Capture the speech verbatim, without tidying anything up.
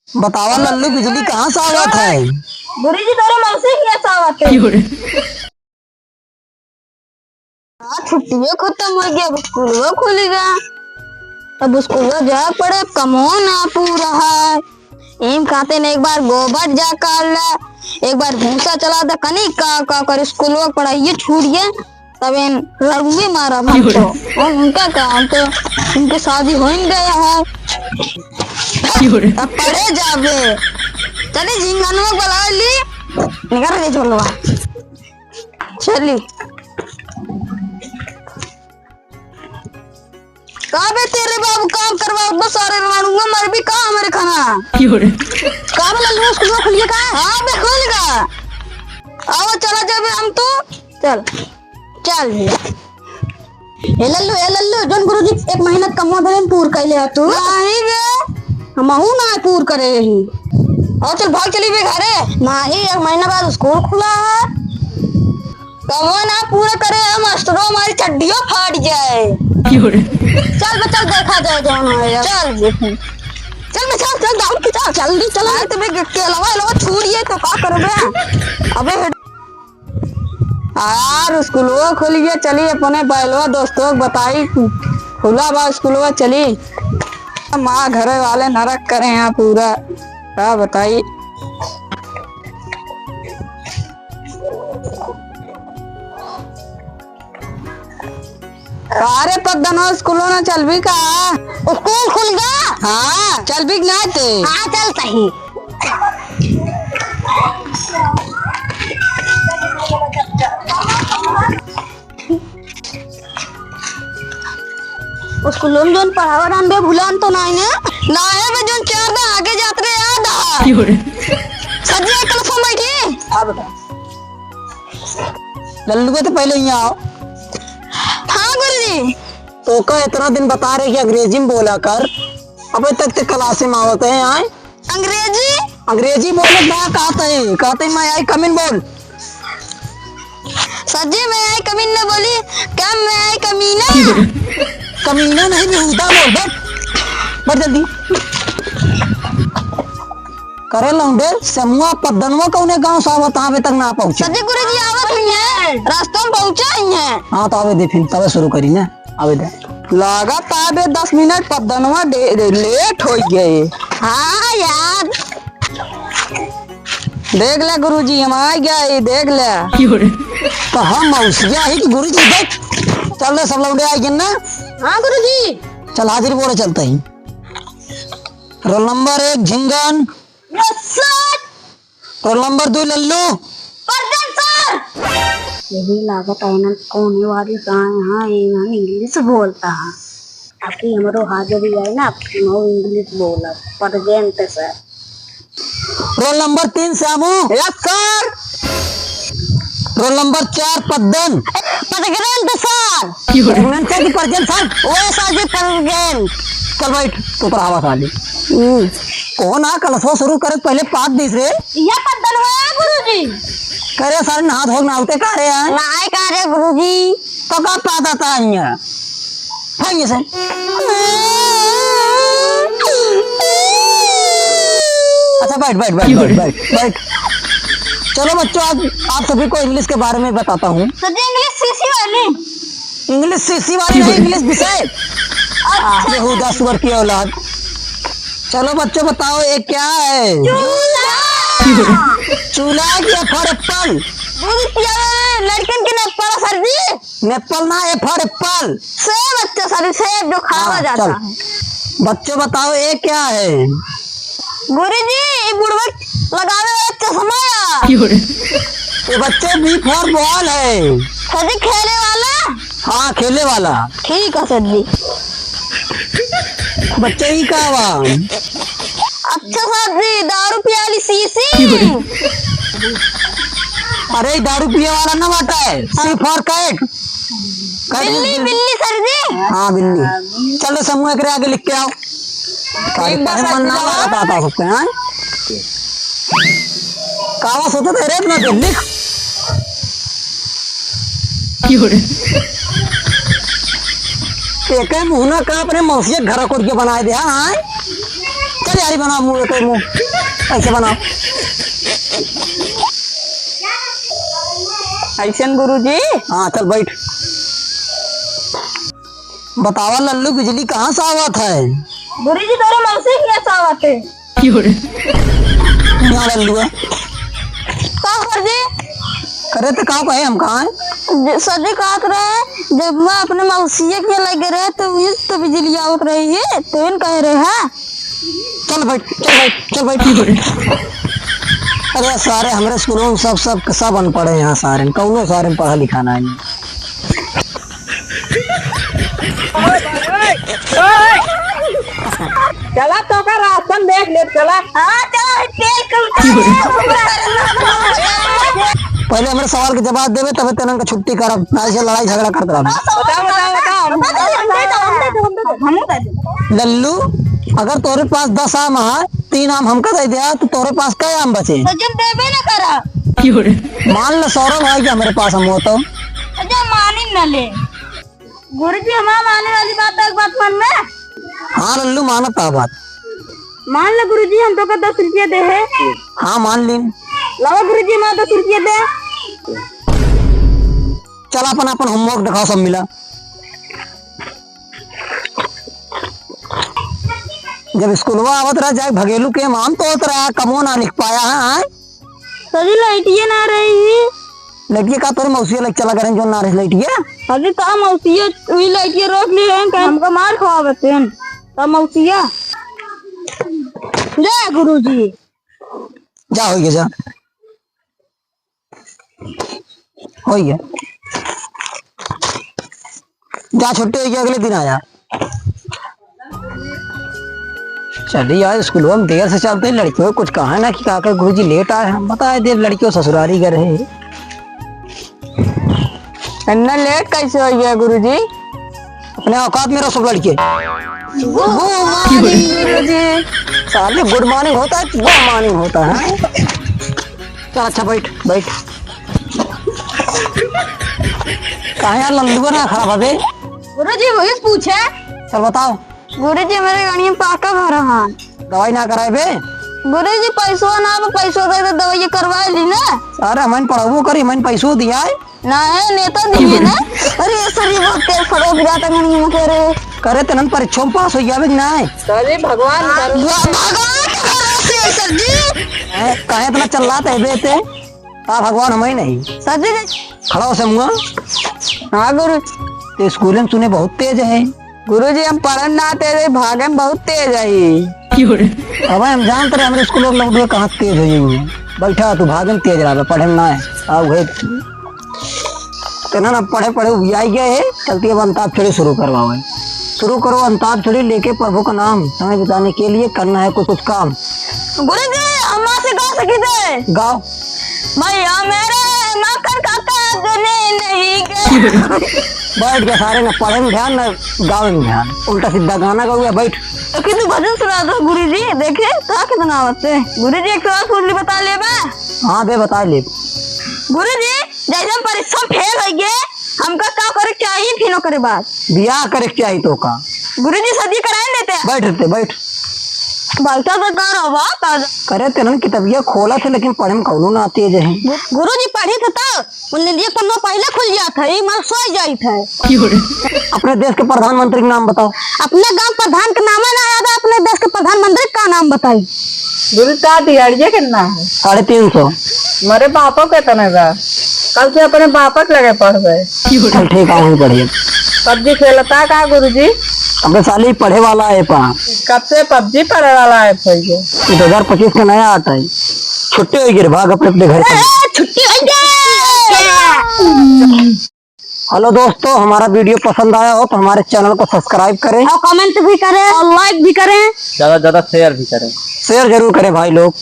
बतावा लल्लू, बिजली कहाँ से आवत है? गुरुजी, तोरे मौसी के यहाँ से आवत है। आज छुट्टियो खतम होइ गया, अब स्कूलो खुलिगा। अब स्कूलो जाए पड़े, कमो ना पूरा है। एम कहते न एक बार गोबर जा कर ला, एक बार भूसा चला दा, कनी का, का कर स्कूलो पढ़ाइए छूट गया। तब इन रघुए मारा हम तो। और उनका का, हम तो उनके शादी हो ही गया है। अब पढ़े जाबे। चली झिंगनवा बुला ली, निकल रे झोलवा। चली। का बे तेरे बाबू काम करवा, बस सारे मारूंगा, मर भी का हमारे खाना। का बोला, लुआ स्कूल खुलिए का? हाँ बे, खुलिगा। आओ, चला जाबे हम तो। चल, चल भैया। ए लल्लू, ए लल्लू, जोन गुरुजी एक महीना कमवा देन पूर कैले ह तू? नहीं बे। हमहू ना पूर करे ही। आओ चल, भाग चली बे घरे। नहीं, एक महीना बाद स्कूल खुला है। कमवा ना पूरा करे, हम मास्टरो हमारी चड्डियों फाट जाए। चल बे, चल देखा जाए जौन होएगा। चल बे। चल बे, चल, चल, दौड़ के चल, जल्दी चल। अरे तो बे, के अलावा, अलावा छूट गए तो का करबे? अबे यार, स्कूलवा खुल गया, चली अपने बैलवा दोस्तों के बताई, खुला बा स्कूलवा, चली। माँ घरे वाले नरक करे हैं पूरा, का बताई। अरे पद्दनो, स्कूलो ना चलबी का? स्कूल खुल गया? हाँ, चलबी कि ना ते? हाँ, चल सही। स्कूलो में जोन पढ़ावा रहन बे, भुलान तो नाई ना? ना है बे, जोन चार दिन आगे जात रहे, याद आ। सर जी, एक क्लास में बैठी। हाँ बेटा। लल्लुआ तो पहले यहाँ आओ। हाँ गुरुजी। तोका इतना दिन बता रहे कि अंग्रेजी में बोला कर, अबे तक ते क्लास में आवत है, आए? अंग्रेजी? अंग्रेजी बोले ना, कहते हैं, कहते हैं, "May I come in?" बोल। सर जी, "May I come in?" ना बोली, क्या मैं आई कमीना? कमीना नहीं, बेहूदा बोल, बैठ, बैठ जल्दी। करे लौंडे, सेमुआ पद्दनवा कौने गाँव से आवत, अबे तक ना पहुँचे। सर जी, गुरुजी आवत ही हैं, रास्ता में पहुँचा ही हैं। हाँ, तो आवे दे फिर, तबे शुरू करी ना, आवे दे। लागत आवे दस मिनट, पद्दनवा दे, दे, लेट हो गए। हाँ यार। देख ले गुरुजी, हम आ गया, ये देख ले। तो हम मौसिया ही कि गुरुजी देख। चल रे, सब लौंडे आ गए ना? हाँ गुरुजी। चल, हाजिरी बोले चलते ही। रोल नंबर एक झिंगन। यस सर। रोल नंबर दो लल्लू। प्रेजेंट सर। यही लागत है ना, कौन ही वाली गाय, हाँ, ये ना इंग्लिश बोलता है। अबकी हमरो हाजिरी आई ना, अबकी हम इंग्लिश बोलब। प्रेजेंट सर। रोल नंबर तीन श्यामू। यस सर। रोल नंबर चार पद्दन। प्रेजेंट सर। प्रेजेंट सर कि प्रेजेंट सर? ओ सर जी, प्रेजेंट। चल बैठ, तू पढ़ावा साली। हम्म। कौन आ कलसवा शुरू करे पहले पाद दिस रे? ये पद्दन हुआ है गुरुजी। करे सारे नहा धो के नावते का रे हैं? नाय का रे गुरुजी। तो का पाद आता है यहाँ? भाग यहाँ से। अच्छा, बैठ, बैठ, बैठ, बैठ, बैठ, बैठ। चलो बच्चों, आज आप सभी को इंग्लिश के बारे में बताता हूँ। सर जी, इंग्लिश सीसी वाली। इंग्लिश सीसी वाली नहीं, इंग्लिश विषय। अच्छा। बेहूदा सुअर की औलाद। चलो बच्चों, बताओ ये क्या है? चूल्हा। चूल्हा की F for apple। दूध पियावे लड़कन के नप्पल सर जी। नप्पल ना, F for apple। सेब, अच्छा सर जी, सेब जो खावा हाँ, जाता चल। है। बच्चों बताओ ये क्या है? गुरुजी, ये बुढ़वे लगावे वाला चश्मा है। ये बच्चों B for ball है। सर जी खेले वाला? हाँ, खेले वाला। ठीक है सर जी। बच्चों, ई का बा? अच्छा सर जी, दारू पियाली सीसी। अरे, दारू पिए वाला ना बाटा है, C for cat। cat बिल्ली, बिल्ली। बिल्ली सर जी। हाँ, बिल्ली। चलो समूह एकरे आगे लिख के आओ। एक बार मन ना लगा पाता सबके, हाँ? कावा सोचत है रे इतना देर, लिख। एके मुहना का अपने मौसिया घर खोद के बनाए दे, हाँ? चल अरे बनाओ मुँह, एक मुँह। ऐसे बनाओ। ऐसन गुरुजी? हाँ, चल बैठ। बतावा लल्लू, बिजली कहाँ से आवत है? गुरुजी, तोरे मौसी के यहाँ से आवत है। क्यों रे? यहाँ लल्लू है। का सर जी? करे तो का कहे हम कहाँ हैं? ज-, सर जी कहत रहे, जब मैं अपने मौसिया के लगे रहे तो उस तो बिजली आवत रही है, तो इन कह रहे हैं। चल बैठ, चल बैठ, चल बैठ। अरे सारे हमरे स्कूलों में सब, सब, सब अनपढ़ हैं यहाँ सारे, कौनो सारे में पढ़ा लिखा ना है। चला तोका रास्ता में देख ले, चला। हाँ, चला, तेल कम कर। पहले हमरे सवाल के जवाब देबे, तबे तेनन का छुट्टी करब, ना ऐसे लड़ाई झगड़ा करत रहब। बताओ, बताओ, बताओ। हम दे दो, हम दे दो, हम दे दो। लल्लू, अगर तोरे पास दस आम है, तीन आम हमका दे दिया, तो तोरे पास कै आम बचे? तो जब देबे ना करा। मान लो सौरभ है कि हमरे पास हम हो तो। अच्छा, मानी न ले। गुरुजी, हमार माने वाली बात तो एक बात मन में। हाँ लल्लू, मानत आ बात। मान ले गुरुजी, हम तोका दस रुपया दे है। हाँ, मान लीन। लावा गुरुजी, हमार दस रुपया दे। चल, अपन, अपन homework दिखाओ सब मिला। जब स्कूलवा आवत रहा, जाए भगेलू के आम तोड़त रहा, कमो ना लिख पाया है, आय? सर जी, लइटिया ना रही। लइटिया का तोरे मौसिया लग चला करें, जो ना रही लइटिया? सर जी, तो मौसिया वही लइटिया रोक ली है, कि हमका मार खवावत हैं। तो मौसिया। जय गुरुजी। जा, होइगे, जा। होइगे। जा, छुट्टी होइगे, अगले दिन आया। चली आज स्कूल में देर से चलते, लड़कियों कुछ कहा ना कि काका गुरुजी लेट आए हैं। बताए दे, लड़कियों ससुरारी गए रहे। इतना लेट कैसे हो गया गुरुजी? अपने औकात में रहो सब लड़के। Good morning गुरुजी। साले good morning होता है, good morning होता है। चल अच्छा बैठ, बैठ। काहे यार लल्लुआ ना खड़ा बा बे? गुरुजी वही पूछे। चल बताओ। गुरुजी, मेरे गाड़ी में पाका भरा है। दवाई ना कराए बे? गुरुजी, पैसो ना बा, पैसो दे दे, दवाई करवा ली ना। अरे, हमन पढ़बो करी, हमन पैसो दिया है। ना है, नेता दिए ना। अरे, सर, ये बहुत तेज फड़ो गिरा था, नहीं मुझे रे। करे तेनन परीक्षा में पास हो जावे कि ना है? सर जी, भगवान भरोसे। भगवान के भरोसे है, सर जी। हैं, काहे इतना चिल्लात है बे ते? का भगवान हम ही नहीं। सर जी। खड़ा हो समूहा। हाँ गुरु। ते स्कूल में सुने बहुत तेज है। गुरुजी, हम पढ़न ना तेज है, भागे में बहुत तेज है। अब हम जानत रहे हमरे स्कूल के लौंडे कहाँ तेज हो जाएंगे। बैठा तू, भागे में तेज रहा, पढ़े में ना है। आ उहे तेना ना पढ़े पढ़े उबियाई गए है, चलती अब अंताक्षरी शुरू करवावे। शुरू करो अंताक्षरी लेके प्रभु का नाम, समय बिताने के लिए करना है कुछ कुछ काम। गुरुजी, हम से गा सकी थे। गाओ। भैया मेरे मकर काका दुने नहीं गए। बैठ के सारे न पढ़े में ध्यान, न गावे में ध्यान, उल्टा सीधा गाना गावे। बैठ। तो कि तू भजन सुना दो गुरुजी, देखे तो कितना आवत है। गुरुजी, एक सवाल पूछ ली, बता ले बा। हाँ बे, बता ले। गुरुजी, जैसे हम परीक्षा में फेल हो गए, हमका का करे के चाहिए फिर ओकरे बाद? बियाह करे के चाहिए तो का? गुरुजी, शादी कराए लेते हैं। बैठ रे, बैठ। बैठा तो कर रहा बा, कर। करे तेनन किताबिया खोला थे, लेकिन पढ़े में कौनो ना तेज है। गु-, गुरुजी, पढ़ी थे तो उन लिए पन्ना पहले खुल जात है, ई मर सोई जाइत है। अपने देश के प्रधानमंत्री के नाम बताओ। अपने गांव प्रधान के नाम है ना याद है, अपने देश के प्रधानमंत्री का नाम बताई? गुरु का दिहाड़िए के ना है। साढ़े तीन सौ। मरे बापो के तने बा। कल से अपने बापक लगे पढ़बे। चल ठीक है, वहीं पढ़िए। पबजी खेलता का गुरुजी? अबे साली पढ़े वाला है पा। कब से पबजी पढ़े वाला है भैया? ये दो हजार पच्चीस का नया आता है। छुट्टी होई गिर, भाग अपने, अपने घर पर। ए, छुट्टी होई गिर। Hello दोस्तों, हमारा video पसंद आया हो तो हमारे channel को subscribe करें। और comment भी करें और like भी करें। ज्यादा से ज्यादा share भी करें। Share जरूर करें भाई लोग।